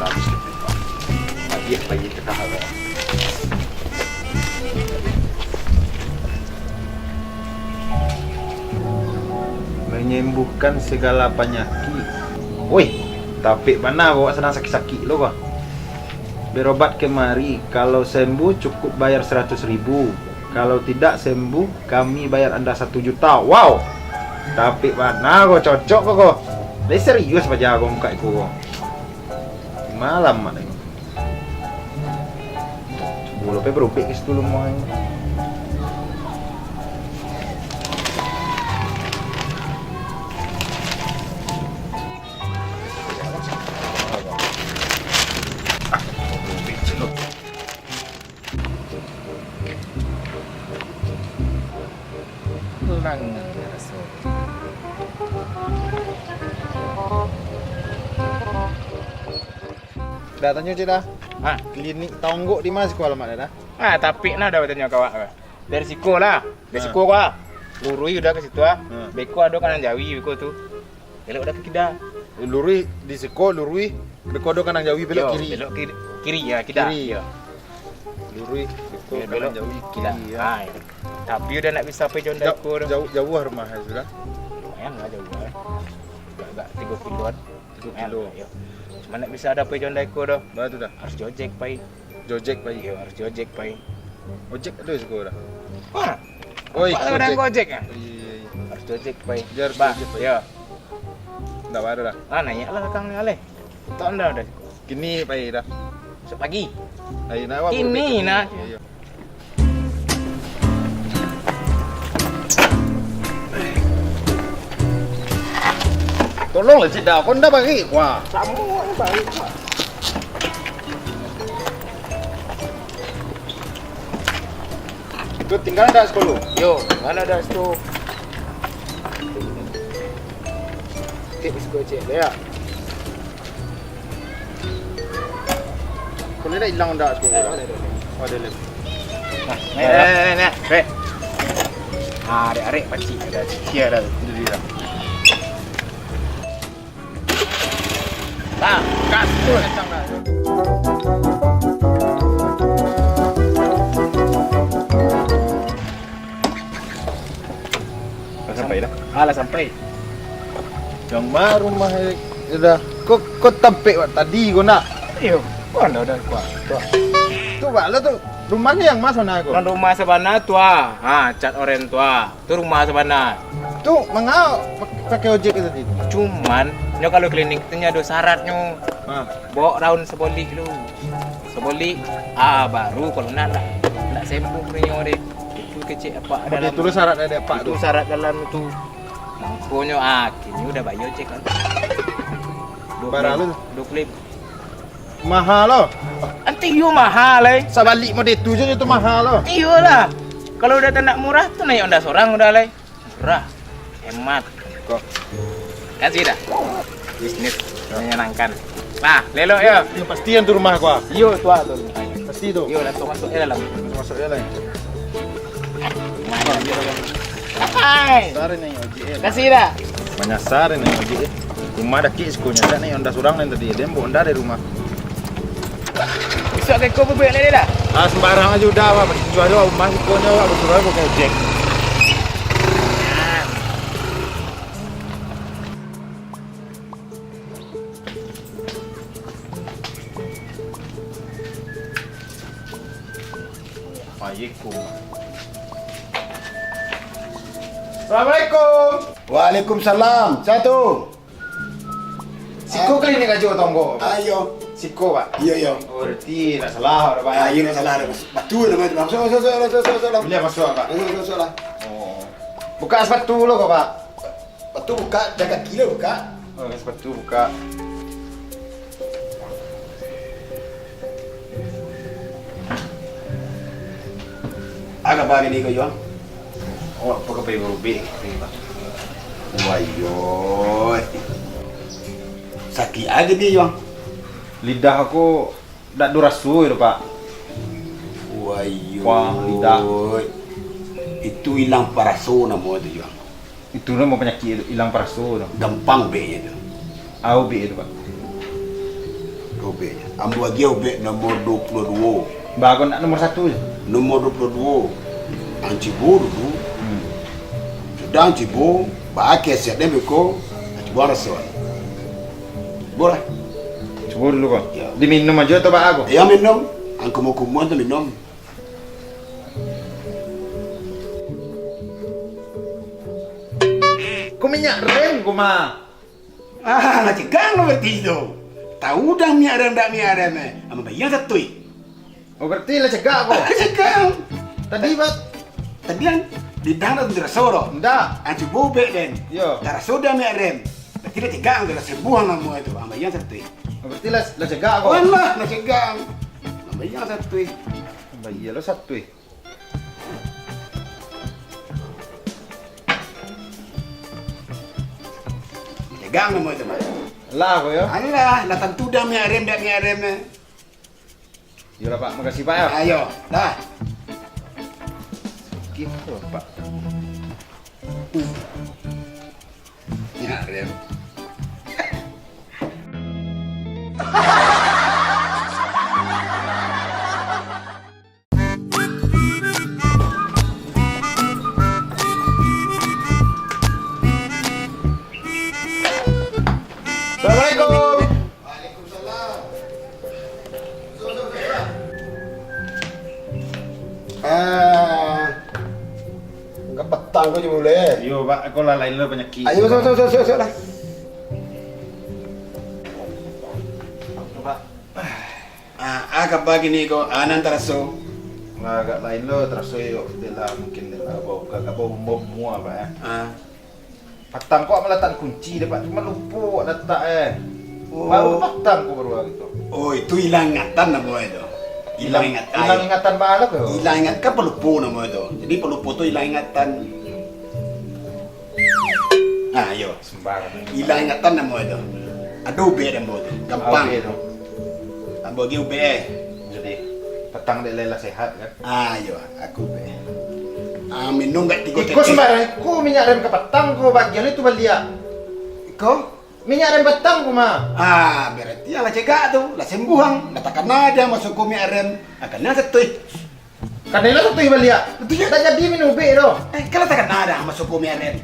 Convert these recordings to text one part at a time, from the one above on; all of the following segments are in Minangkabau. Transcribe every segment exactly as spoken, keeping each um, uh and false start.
Habis tu, Pak. Baiak, baiak, takah, Pak. Menyembuhkan segala panyakit. Woi, tapek bana awak sadang sakik-sakik lo ko. Berobat kemari, kalau sembuh cukup bayar seratus ribu. Kalau tidak sembuh, kami bayar anda satu juta. Wow! Tapek bana ko, cocok ko, ko. Lai serius paja ko mukak iko ko. Malam mak tengok. Cubo lo pai barobek ka situ lo, mah. Tenang raso. Dah tanyo cek dah. Ha. Klinik Tonggok di ma siko alamat dah? Ha, tapi nah dah batanyo ka awak. Dari siko lah. Dari Ha. siko ka. Lurui udah ka situ ah. Ha. Beko ado kanang jawi beko tu. Belok dah ka kida. Lurui di siko, lurui. Beko ado kanang jawi, belok Yo, kiri. Belok kiri, kiri ya, kida. Kiri. Ya. Lurui, beko Yo, kanang belok jawi, kiri kida. Ya. Ha, ya. Tapi udah nak bisa pai jo Honda Jauh, iko tu. Jauh, jauh rumah sudah. Lumayan lah jauh lah. Agak tigo kiloan. Tigo Lumayan kilo. Lah, ya. Cuma nak bisa ada pai jo Honda iko tu. Bah tu dah. Harus jo ojek pai. Jo ojek pai. Iyo, harus jo ojek pai. Ojek ado siko dah. Wah. Oh, Apa iko orang ojek. Gojek ah? Iya, iya, iya. Harus jo ojek pai. Dia harus Bah, jo ojek pai. Iya. Ndak baa dah. Ah, naiak lah kang ni aleh. Tak anda dah. Kini pai dah. Besok pagi. Hari nak awak Kini boleh nak. Iya, iya. Tolonglah cik dah, kau ndak bagi kuah. Sama bagi kuah. Tu tinggal dah sepuluh. Yo, mana dah situ? Tik sepuluh cek dah ya. Kau ni dah hilang dah sepuluh. Dah, dah, dah, dah. Oh, dah lem. Nah, naik dah. Eh, eh, eh, eh, eh. Ah, arek-arek pacik dah. Sia dah. Diri dah. Tangkas tu kencang dah. Lah sampai dah? Alah sampai. Yang ma rumah eh, dah. Kau kau tampek wak tadi kau nak? Iyo, kau dah dah kuat. Tu bak lo tu. Rumah ni yang ma sana kau? Nan rumah sabana tu ah. Ha, cat oren tu ah. Tu rumah sabana. Tu manga pak- pakai ojek ke tadi? Cuman nyo kalau klinik tu nyo ado syaratnyo. Ha. Bawa daun sabolik dulu. Sabolik ah baru kalau nak nak nak sembuh nyo deh. Itu kecek apa Pakai dalam. Itu syarat dari apa Itu tu? Syarat dalam tu. Mangkonyo ah kini udah bayar ojek kan. Bara lo tu? Dua puluh. Mahal lo. Anti yo mahal eh. Sabalik mode tu je tu mahal lo. Iyolah. Kalau udah tak nak murah tu naik Honda seorang udah lai. Murah, hemat. Kok. Kasih dah. Bisnis menyenangkan. Nah, lelok yo. Yang pasti yang tu rumah kau. Iyo tu ah tu. Pasti tu. Iyo langsung masuk je dalam. Masuk je lah. Lumayan je dalam. Hai. Sare ni ojek eh. Kasih dah. Manyasar ni ojek eh. Rumah dakek siko nyo, dak ni Honda surang ni tadi. Dia bawa Honda dari rumah. Besok ke kau bubuik lele lah. Ah, sembarang aja udah, Pak. Cuba aja rumah siko nyo, Pak. Betul pakai ojek. Assalamualaikum. Waalaikumsalam. Satu. Siko klinik Rajo Tonggok. Ah, iyo. Siko, Pak. Iyo, iyo. Oh, berarti tak salah, Pak. Ah, iyo, tak salah. Betul nama tu. Masuk, masuk, masuk, masuk, masuk, masuk. Boleh masuk, Pak? Masuk, masuk, masuk lah. Oh. Buka sepatu lo kau, Pak. Sepatu buka, jaga kaki lo buka. Oh, sepatu buka. Agak bari ni kau, Yuang? Awak pakai pai barubik. Wayoi. Sakik aja dia, Yuang. Lidah aku dak do raso tu, Pak. Wayoi. Wah, lidah. Itu ilang paraso namo tu, Yuang. Itu namo panyakik tu, ilang paraso tu. Gampang ubeknyo tu. Ah, ubek tu, Pak. Ubek. Ambo agiah ubek nomor duo puluah duo. Ba, kau nak nomor satu je? Nomor duo puluah duo. Ancibo dudu. Hmm. Sudah ancibo, ba kesiap den beko, ancibo raso. Bolah. Cubo dulu, ko. Ya. Diminum ajo atau baa, ko? Ya, minum. Angku mau kumuan tu minum. Ko minyak rem, ko mah. Ah, lah cegak lo berarti tu. Tahu dah minyak rem dak minyak rem, eh. Ambo bayang satuih. Oh, berarti lah cegak ko? Cegak. Tadi, Pak? Tadi kan lidang dah taraso doh. Ndak. Ah, cubo ubek den. Yo. Taraso dah minyak rem. Berarti lah cegak, lah sembuh namo itu. Ambo bayang satuih. Oh, berarti lah, lah cegak ko? Walah, lah cegak. Ambo bayang satuih. Ambo bayang lo satuih. Cegak namo itu, Mak. Lah, ko yo. Alah, lah tantu dah minyak rem, dak minyak rem, eh. Iyolah, Pak. Makasih, Pak, ya. Ayo, dah. Oke, Pak. Minyak rem. Assalamualaikum. Waalaikumsalam. Ah, kapatang ko je mulai, eh? Iyo, Pak. Ko lah lain lo panyakik. Ayo, so, so, so, so, so lah. Pak. Ah, ah, kaba kini ko, ah, nan taraso? Lah, agak lain lo taraso yo, dek lah, mungkin dek lah, bau, agak bau, bau mua, Pak, eh. Ah. Patang ko awak malatak kunci dek, Pak, cuma lupo awak latak, eh. Oh. Baru patang ko baru hari tu. Oh, itu ilang ingatan namo itu. Ilang ingatan. Ilang ingatan baa lo ko? Ilang ingat-, kan palupo namo itu. Jadi palupo tu ilang ingatan. Ah, iyo. Sembarang. Ilang ingatan namo itu. Ado ubek ambo tu. Gampang. Ah, ubek tu. Ambo agiah ubek, eh. Jadi, patang dek lai lah sehat, kan? Ah, iyo, aku ubek. Ah, minum gak tigo tetes. Iko sembarang, iko minyak rem kapatang ko, bagian itu baliak. Iko? Minyak rem patang ko mah. Ah, berarti lah cegak tu, lah sembuh ang. Lah takana dah masuk ko minyak rem. Ah, kanai satuih. Kanai lo satuih baliak. Satuih. Ndak jadi minum ubek doh. Eh, kan lah takana dah masuk ko minyak rem.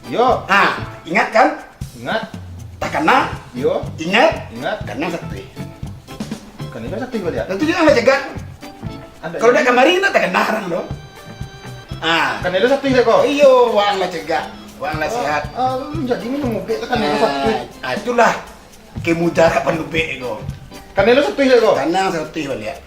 Yo. Ah, ingat kan? Ingat. Takana? Yo. Ingat? Ingat. Kanai satuih. Kanai lo satuih baliak. Satuih ang lah cegak. Kalau dak kamari, ndak takana ang doh. Ah. Kanai lo satuih dek ko? Iyo, waang lah cegak. Waang lah sehat. Ah, jadi minum ubek tu kanai lo satuih. Ah, itulah. Kemudarakan ubek ko. Kanai lo satuih dek ko? Kanai satuih baliak.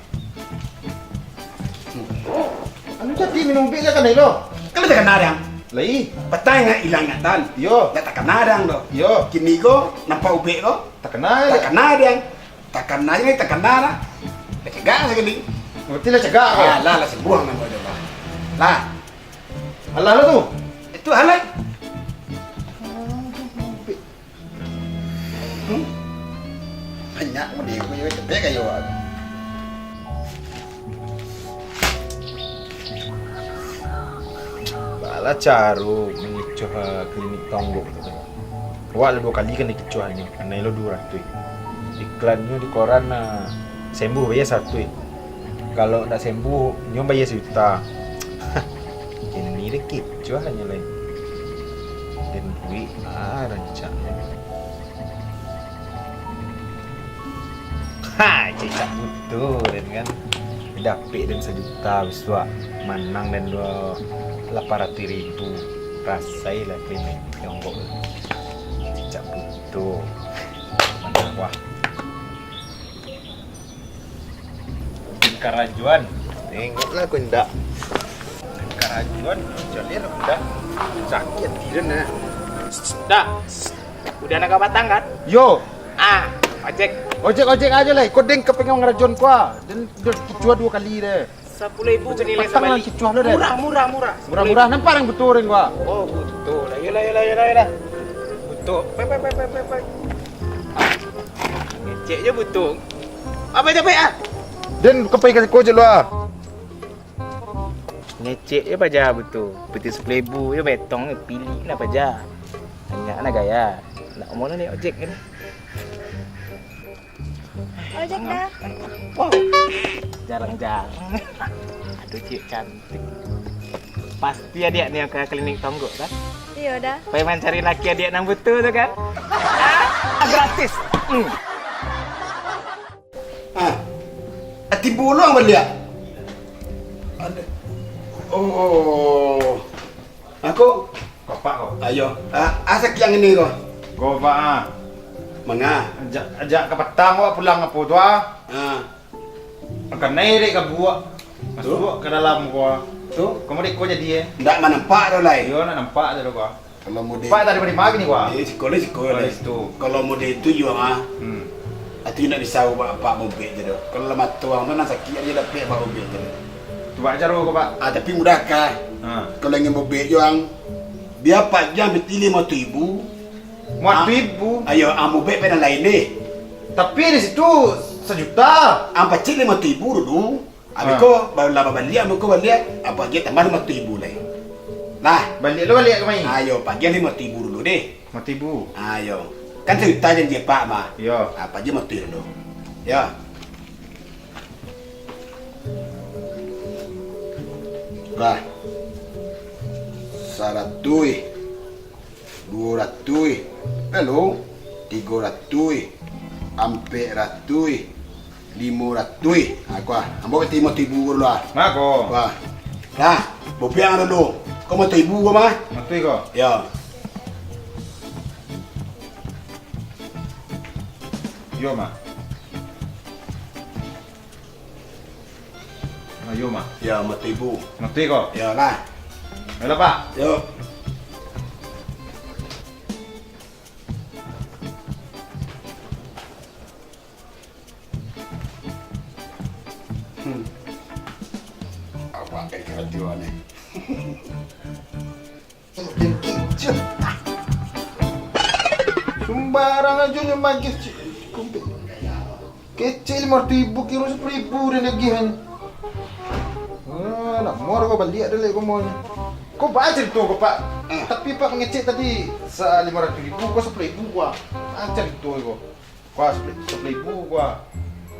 Anu jadi minum ubek je kanai lo? Kan lah takana ang. Lai. Patang ingat ilang ingatan. Yo. Ndak takana ang doh. Yo. Kini ko nampak ubek ko? Takana je. Takana ang. Takana je, takana lah. Lah cegak sakali. Berarti lah cegak ko? Ah, lah, lah sembuh namo tu lah. Lah. Alah lo tu. Itu alah. Hmm? Banyak mode ko yo, capek kayo awak. Baa lah caro mangicuah, ah, klinik Tonggok tu. Awak lah duo kali kan dikicuahnyo, kanai lo duo ratuih. Iklannyo di koran, ah, sembuh bayia saratuih. Kalau ndak sembuh, nyo bayia sajuta. Kini deh kicuah nyo lai. Den duit, ah, rancaknyo. Ha, cicak buto den kan. Dapek den sajuta bisuak, manang den duo lapan ratuih ribu. Rasailah kini nyonggok. Cicak buto. Manang wah. Karajoan. Tengoklah ko indak. Karajoan, jalir indak. Sakik ati den, nah. Dah. Udah nak ka Batang, kan? Yo. Ah, ojek. Ojek, ojek ajo lah. Ko den ka pangarajoan ko, ah. Den udah kicuah duo kali deh. Sapuluah ribu kanai lai sabali. Patang lah kicuah lo deh. Murah, murah, murah. Murah-murah, nampak nan buto den ko, ah. Oh, buto lah. Yolah, yolah, yolah, yolah. Buto. Pai, pai, pai, pai, pai, pai. Ah. Ngecek je buto. Apa capek, ah? Den ka pai ka siko je lo, ah. Ngecek je paja buto. Piti sapuluah ribu je betong, pilik nah paja. Banyak nah gaya. Nak omong ni ojek ni. Ojek dah. Wow. Jarang-jarang. Aduh, ciek cantik. Pasti adiak ni ka klinik tonggok, kan? Iyo dah. Pai mancari laki adiak nan butuh tu, kan? Ah, gratis. Hmm. Ah. Ati bolong baliak. Ada. Oh. Ako. Bapak ko. Ayo. Ah, asa kiang ini ko. Ko, Pak, ah. Manga. Ajak, ajak ka patang ko pulang apo tu, ah. Ah. Kanai dek ka buak. Tu? Masuak ka dalam ko. Tu? Kamu dek ko jadi, eh. Ndak manampak tu lai. Iyo, ndak nampak tu ko. Kalau mode Pak tadi bari magi ni, Pak? Eh, sikolah, sikolah. Oh, di situ. Kalau mode itu juo, ah. Hmm. Ati ndak bisa ubah apak bobek je doh. Kalau lah mato ang tu nan sakik aja dapek apak bobek je doh. Tu bak caro ko, Pak? Ah, tapi mudah ka. Ha. Kalau ingin bobek juo ang, bia apak jan piti limo ribu. Limo ribu? Ah, ayo, ang bobek pai nan lain deh. Tapi di situ sajuta. Ang pacik limo ribu dulu. Abih ko, baru lah babaliak, abih ko baliak, apak agiah tambah limo ribu lai. Lah. Baliak lo, baliak ka mai? Ayo, apak agiah limo ribu dulu deh. Limo ribu? Ayo. Kan sajuta janji apak mah. Iyo. Apak agiah limo ribu dulu. Yo. Lah. Saratuih. Duo ratuih, eh, lo, tigo ratuih, ampek ratuih, limo ratuih. Ha, ko ah, ambo piti limo ribu dulu ah. Mako. Wah. Lah, bopiang dulu. Ko limo ribu ko mah? Limo ribu ko? Yo. Yo, mah. Ayo, mah. Yo, limo ribu. Ngerti ko? Yo lah. Ayolah, Pak. Yo. Hmm. Awak kayak keracuan ni. Sumbarang ajo nyo magih, cik. Kumpik. Kecek limo ribu, kiro sapuluah ribu den agiah nyo. Ah, nak muar ko baliak dek ko mo nyo. Ko baa carito ko, Pak? Ah. Tapi Pak mangecek tadi sa-, limo ratuih ribu ko, sapuluah ribu ko. Ah, carito ko. Ko sapuluah, sapuluah ribu ko.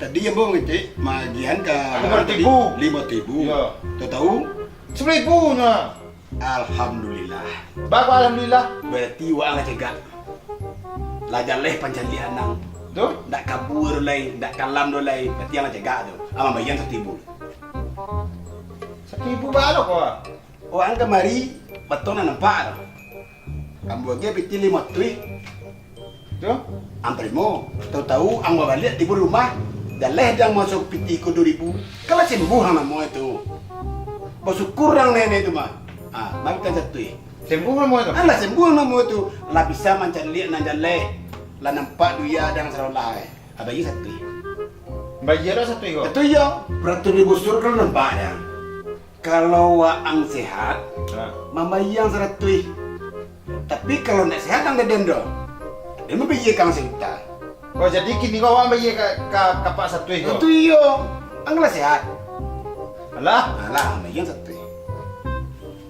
Tadi ambo ngecek maagiahan ka limo ribu. Limo ribu. Iyo. Tahu-tahu? Sapuluah ribu nyo. Alhamdulillah. Baa ko alhamdulillah? Barati waang lah cegak. Lah jaleh pancaliak ang. Tu? Ndak kabua doh lai, ndak kalam doh lai. Barati ang lah cegak tu. Ang mambayia sapuluah ribu. Sapuluah ribu baa lo ko? Waang kamari, batua nan nampak tu. Ambo agiah piti limo ratuih. Tu? Ang tarimo. Tahu-tahu ang babaliak tibo di rumah, jaleh dek ang masuak piti ko duo ribu. Kan lah sembuah ang namo itu. Basyukur ang nenek tu mah. Ah, mari ka satuih. Sembuah namo itu? Alah, sembuah namo itu. Lah bisa mancaliak nan jaleh. Lah nampak dunia dek ang sarolah, eh. Ah, bayia satuih. Bayia lah satuih ko? Satuih yo. Baratuih ribu surga lah nampak dek ang. Kalau waang sehat, ha, mambayia ang saratuih. Tapi kalau ndak sehat ang badan doh, den mambayia ka ang sajuta. Oh, jadi kini ko waang bayia ka, ka, ka Pak satuih ko? Itu iyo. Ang lah sehat. Alah? Alah, mambayia ang satuih.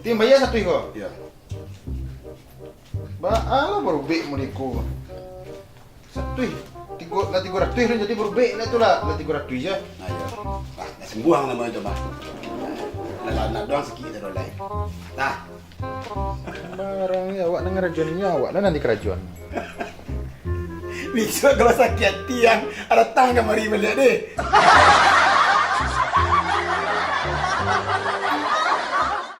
Ti mambayia satuih ko? Iyo. Baa lah barubek model ko. Satuih, tigo, lah tigo ratuih lah, jadi barubek lah tu lah, lah tigo ratuih se. Nah, iyo. Lah, lah sembuah ang namo itu, Bah. Lah, lah, lah doang sakik tu, lah. Nah. Barang ni, awak nan ngarajoan ni, awak lah nan dikarajoan. Bisuak kalau sakik ati ang, datang kamari baliak deh.